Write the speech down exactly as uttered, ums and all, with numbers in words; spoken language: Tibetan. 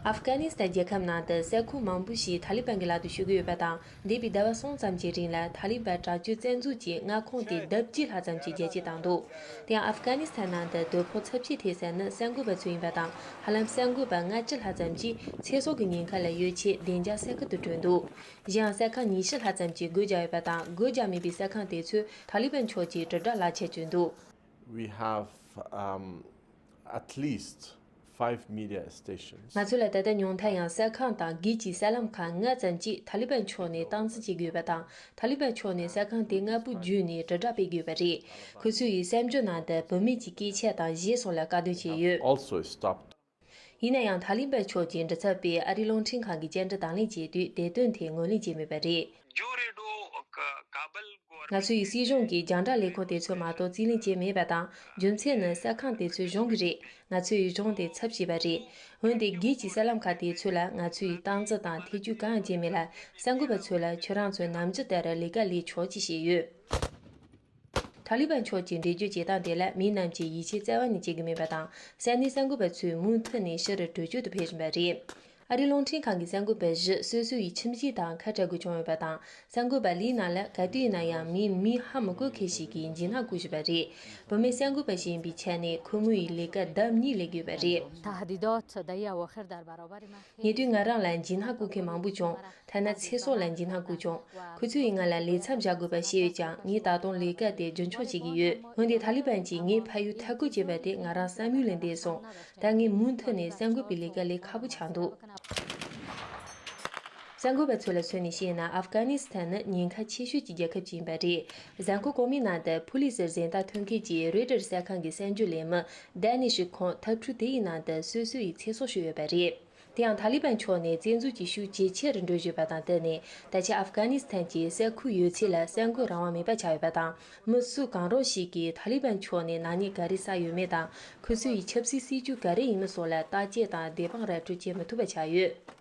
ཨབ་གྷ་ནི་སི་ཐན་རྒྱལ་ཁབ་ནང་དུ་ས་ཁུལ་མང་པོ་ཞིག་ཐ་ལི་བན་གྱི་ལག་ཏུ་ཤོར་གྱི་ཡོད་པ་དང་། འདས་པའི་ཟླ་བ་གསུམ་ཙམ་གྱི་རིང་ལ་ཐ་ལི་བན་དྲག་སྤྱོད་བཙན་འཛུལ་གྱིས་མངའ་ཁོངས་དེ་ལྡབ་གཅིག་ལྷག་ཙམ་གྱིས་རྒྱ་སྐྱེད་བཏང་འདུག་དེ་ཡང་ཨབ་གྷ་ནི་སི་ཐན་ནང་དུ་དོ་ཕོག་ཚབས་ཆེ་ཐེབས་ས་ནི་གསར་འགོད་པ་ཚོ་ཡིན་པ་དང་། ཧ་ལམ་གསར་འགོད་པ་ལྔ་བཅུ་ལྷག་ཙམ་གྱིས་ཚེ་སྲོག་གི་ཉེན་ཁ་ལ་གཡོལ་ཆེད་བདེ་འཇགས་ས་ཁུལ་དུ་བྲོས་འདུག་གཞན་ཡང་གསར་ཁང་ཉི་ཤུ་ལྷག་ཙམ་གྱིས་སྒོ་བརྒྱབ་ཡོད་པ་དང་། སྒོ་བརྒྱབ་མེད་པའི་གསར་ཁང་དེ་ཚོས་ཐ་ལི་བན་ཕྱོགས་ཀྱིས་དྲིལ་བསྒྲགས་ལག་ཁྱེར་བྱིན་འདུག We have, um, at least five media stations. ང་ཚོ་ལ་ད་ལྟ་ཉུང་མཐའ་ཡང་གསར་ཁང་དང་སྒེར་གྱི་གསར་ལམ་ཁག་ལྔ་ཙམ་གྱིས་ཐ་ལི་བན་ཕྱོགས་ནས་སྟངས་འཛིན་བྱེད་ཀྱི་ཡོད་པ་དང་། ཐ་ལི་བན་ཕྱོགས་ནས་གསར་ཁང་དེ་ལྔ་བརྒྱ་བརྒྱུད་ནས་དྲིལ་བསྒྲགས་སྤེལ་གྱི་ཡོད་པ་རེད། ཁོ་ཚོ་ཡི་གསར་འགྱུར་ནང་དུ་བུད་མེད་ཀྱི་སྐད་ཆ་དང་གཞས་སོགས་ལ་བཀག་སྡོམ་བྱས་ཡོད། Also stopped. ཡིན་ན་ཡང་ཐ་ལི་བན་ཕྱོགས་ཀྱི་མགྲིན་ཚབ་པས་ཨ་རིའི་རླུང་འཕྲིན་ཁང་གི་བཅར་འདྲི་དང་ལེན་བྱས་དུས། དེ་དོན་དེ་ངོས་ལེན་བྱས་མེད་པ་རེད། ང་ཚོ་ཡི་སྲིད་གཞུང་གིས་རྒྱང་བསྒྲགས་ལས་ཁུངས་དེ་ཚོ་མ་གཏོགས་རྩིས་ལེན་བྱས་མེད་པ་དང་། རྒྱུ་མཚན་ནི་གསར་ཁང་དེ་ཚོའི་གཞུང་གི་རེད། ང་ཚོ་ཡི་གཞུང་དེ་ཚབ་བྱས་པ་རེད། འོན་ཏེ་སྒེར་གྱི་གསར་ལམ་ཁག་དེ་ཚོ་ལ་ང་ཚོ་ཡི་སྟངས་འཛིན་དང་ཐེ་བྱུས་གང་ཡང་བྱས་མེད་ལ། གསར་འགོད་པ་ཚོ་ལ་ཁྱོད་རང་ཚོ་ནམ་ཅི་ལྟར་ལས་ཀ་ལས་ཆོག་ཅེས་བཤད་ཡོད། ཐ་ལི་བན་ཕྱོགས་ཀྱི་འགྲེལ་བརྗོད་བྱེད་སྟངས་དེ་ལ་མི་རྣམས་ཀྱིས་ཡིད་ཆེས་རྩ་བ་ནས་བྱེད་ཀྱི་མེད་པ་དང་། ས་གནས་གསར་འགོད་པ་ཚོས་མུ་མཐུད་ནས་ཕྱིར་བྲོས་བྱོལ་དུ་ཕེབས་བཞིན་པ་རེད། ཨ་རིའི་རླུང་འཕྲིན་ཁང་གི་གསར་འགོད་པ་བཞི་སོ་སོ་ཡི་ཁྱིམ་གཞིས་དང་ཁ་བྲལ་དགོས་བྱུང་ཡོད་པ་དང་། གསར་འགོད་པ་ལིའི་ནང་ལ་ག་དུས་ཡིན་ན་ཡང་མི་མི་ཧ་མི་གོ་མཁན་ཞིག་གིས་འཇིགས་སྣང་བསྐུལ་བཞིན་པ་རེད། བུད་མེད་གསར་འགོད་པ་ཞིག་ཡིན་པའི་ཆ་ནས་ཁོ་མོ་ཡི་ལས་ཀ་ལྡབ་གཉིས་ལས་དགོས་པ་རེད། تهدیدات دهی آخر در برابر من ཉེ་དུས་ང་རང་ལ་འཇིགས་སྣང་བསྐུལ་མཁན་མང་པོ་བྱུང་། ཐ་ན་ཚེ་སྲོག་ལ་འཇིགས་སྣང་བསྐུལ་བྱུང་། ཁོ་ཚོས་ང་ལ་ལས་མཚམས་བཞག་དགོས་པ་བཤད་ཡོད་ཀྱང་། ངས་ད་དུང་ལས་ཀ་དེ་རྒྱུན་འཁྱོངས་བྱེད་ཀྱི་ཡོད། འོན་ཏེ་ཐ་ལི་བན་གྱིས་ངའི་ཕ་ཡུལ་མཐའ་སྐོར་བྱས་པ་དེ་ང་རང་བསམ་ཡུལ་ལས་འདས་སོང་། ད་ངས་མུ་མཐུད་ནས་གསར་འགོད་པའི་ལས་ཀ་ལས་ཁག་པོ་ཆགས་འདུག་གསར་འགོད་པ་ཚོ་ལ་མཚོན་ནས་བཤད་ན། ཨབ་གྷ་ནི་སི་ཐན་ནི་ཉེན་ཁ་ཆེ་ཤོས་ཀྱི་རྒྱལ་ཁབ་ཅིག་ཡིན་པ་རེད། གཟའ་འཁོར་གོང་མའི་ནང་དུ་ཕུ་ལི་ཙེར་གཟེངས་རྟགས་ཐོན་མཁན་གྱི་རོའི་ཊར་གསར་ཁང་གི་གསར་འགྱུར་ལས་མི་ཌེ་ནི་ཤི་ཁོང་འཐབ་འཁྲུག་དེ་ཡི་ནང་དུ་སོ་སོ་ཡི་ཚེ་སྲོག་ཤོར་ཡོད་པ་རེད། དེ་ཡང་ཐ་ལི་བན་ཕྱོགས་ནས་བཙན་འཛུལ་གྱི་ཤུགས་ཇེ་ཆེར་འགྲོ་བཞིན་པ་དང་བསྟུན་ནས། ད་ཆ་ཨབ་གྷ་ནི་སི་ཐན་གྱི་ས་ཁུལ་ཡོད་ཚད་ལ་གསར་འགོད་རང་དབང་མེད་པ་ཆགས་ཡོད་པ་དང་། མི་སུ་གང་རུང་ཞིག་གིས་ཐ་ལི་བན་ཕྱོགས་ནས་ནག་ཉེས་ག་རེ་བསགས་ཡོད་མེད་དང་། ཁོ་ཚོ་ཡི་ཆབ་སྲིད་སྲིད་ཇུས་ག་རེ་ཡིན་མིན་སོགས་ལ་བརྟག་དཔྱད་དང་བདེན་དཔང་ར་སྤྲོད་བྱེད་མི་ཐུབ་པ་ཆགས་ཡོད།